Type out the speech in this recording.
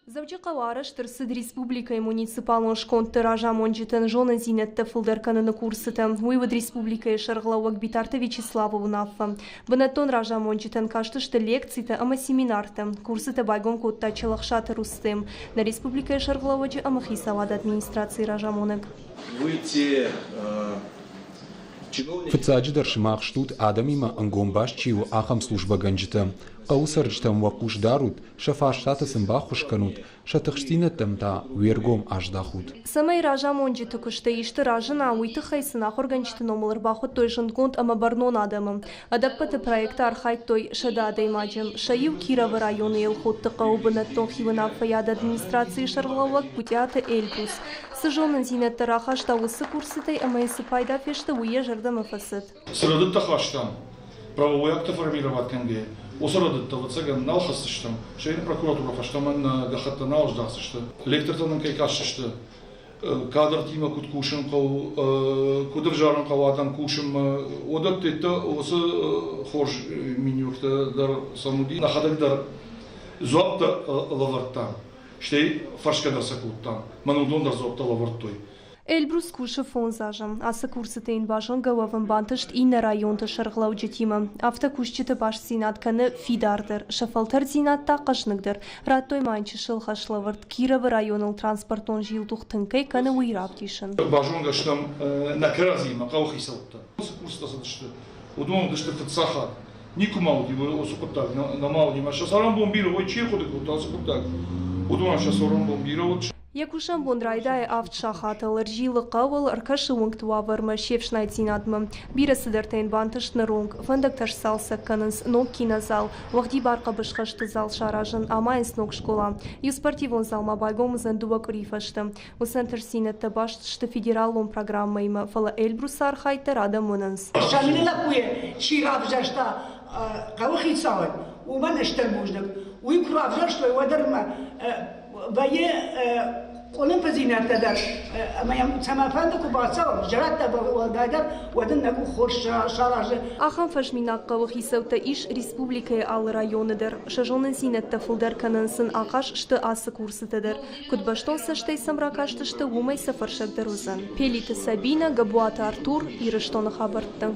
Дзӕуджыхъӕуы арӕзт ӕрцыд республикӕйы муниципалон скондты разамонджытӕн зонындзинӕдтӕ фылдӕр кӕныны курсытӕ. Уый уыд республикӕйы сӕргълӕууӕг Битарты Вячеславы уынаффӕ. Бынӕттон разамонджытӕн кастысты лекцитӕ ӕмӕ семинартӕ. Курсытӕ байгом кодта Челӕхсаты Рустем, нӕ республикӕйы сӕргълӕууӕджы ӕмӕ хицауады администрацийы разамонӕг. Вы те Фыццаджыдӕр сымах стут, адӕмимӕ ӕнгом баст чи у, ахӕм службӕгӕнджытӕ. Хъӕуы цӕрджытӕм уӕ хъус дарут, сӕ фарстаты сын баххуыс кӕнут, сӕ тыхстдзинӕдтӕм та уе ргом аздахут. Цӕмӕй разамонджыты куысты исты разына, уый тыххӕй сын ахуыргӕнджыты номыл ӕрбахуыдтой зындгонд ӕмӕ бӕрнон адӕмы. Ӕдӕппӕты проекты архайдтой 100 адӕймаджы. Сӕ иу Кировы районы Елхотты хъӕуы бынӕттон хиуынаффӕйады администрацийы сӕргълӕууӕг Гуытъиаты Эльбрус. Цы зонындзинӕдтӕ рахаста уыцы курсытӕй ӕмӕ йын цы пайда фесты, уый йӕ зӕрдӕмӕ фӕцыд. Цы рӕдыдтӕ хастам, правовой акты формировать кӕнгӕйӕ, уыцы рӕдыдтӕ, ӕвӕццӕгӕн, нал хӕсдзыстӕм, стӕй нын прокуратурӕ фӕстӕмӕ нӕ гӕххӕттӕ нал здахдзысты. Лектортӕ нын кӕй кастысты, кадртимӕ куыд кусын хъӕуы, куыд ӕвзарын хъӕуы адӕм кусынмӕ, уыдӕттӕ уыцы хорз миниуджытӕ дӕр сӕм уыди. Нӕхӕдӕг дӕр дзуапп лӕвӕрдтам. Стӕй фӕрсгӕ дӕр сӕ кодтам. Мӕн уыдон дӕр дзуӕпттӕ лӕвӕрдтой. Эльбрус кусы фондз азы. Ацы курсыты йын базонгӕ уӕвын бантыст иннӕ районты сӕргълӕуджытимӕ. Афтӕ кусджыты бастдзинад кӕны фидардӕр, сӕ фӕлтӕрддзинад та хъӕзныгдӕр. Радтой ма йын чысыл хӕслӕвӕрд Кировы районыл транспортон зилдух тынг кӕй кӕны, уый равдисын. Базонгӕ стӕм нӕ кӕрӕдзиимӕ хъӕуыхицӕуттӕ. Цы курсытӕ цыдысты, уыдон уыдысты фыццаг хатт. Никуы ма уыди уыцы хъуыддаг, нӕма уыди. Мӕ сӕ цӕрӕнбон бирӕ, уый чи ӕрхъуыды кодта уыцы хъуыддаг, уыдонӕн сӕ цӕрӕнбон бирӕ уыд. Йӕ кусӕн бон райдайы авд сахатыл, ӕрзилы хъӕуыл, ӕркӕсы уынгты уавӕрмӕ, се фснайддзинадмӕ. Бирӕ цыдӕртӕ йын бантыст ныронг. Фӕндӕгтӕ сцалцӕг кӕнынц, ног кинозал, уӕгъдибар хъӕбысхӕсты зал саразын, амайынц ног скъола. Иу спортивон зал ма байгом уыдзӕн дыууӕ къуырийы фӕстӕ. Уыцы ӕнтыстдзинӕдтӕ баст сты федералон программӕимӕ, фӕлӕ Эльбрусы архайд дӕр адӕм уынынц. Шамилы лӕппуйы чи равзӕрста хъӕуыхицауӕн, уымӕн стыр бузныг. Уый куы равзӕрстой, уӕд ӕрмӕ вӕййы къуылымпыдзинӕдтӕ дӕр ӕмӕ йӕм цӕмӕфӕнды куы бацӕуӕм, зӕрӕдтӕ уӕлдайдӕр, уӕд ын нӕ къух хорз саразы. Ахӕм фӕзминаг хъӕуы хицӕуттӕ ис республикӕйы алы районы дӕр. Сӕ зонындзинӕдтӕ фылдӕр кӕнын сын ахъаз сты ацы курсытӕ дӕр. Куыд бӕстон цӕстӕй сӕм ракастысты, уымӕй сӕ фӕрсагдӕр уыдзӕн. Пелиты Сабинӕ, Габуаты Артур, Ирыстоны хабӕрттӕ.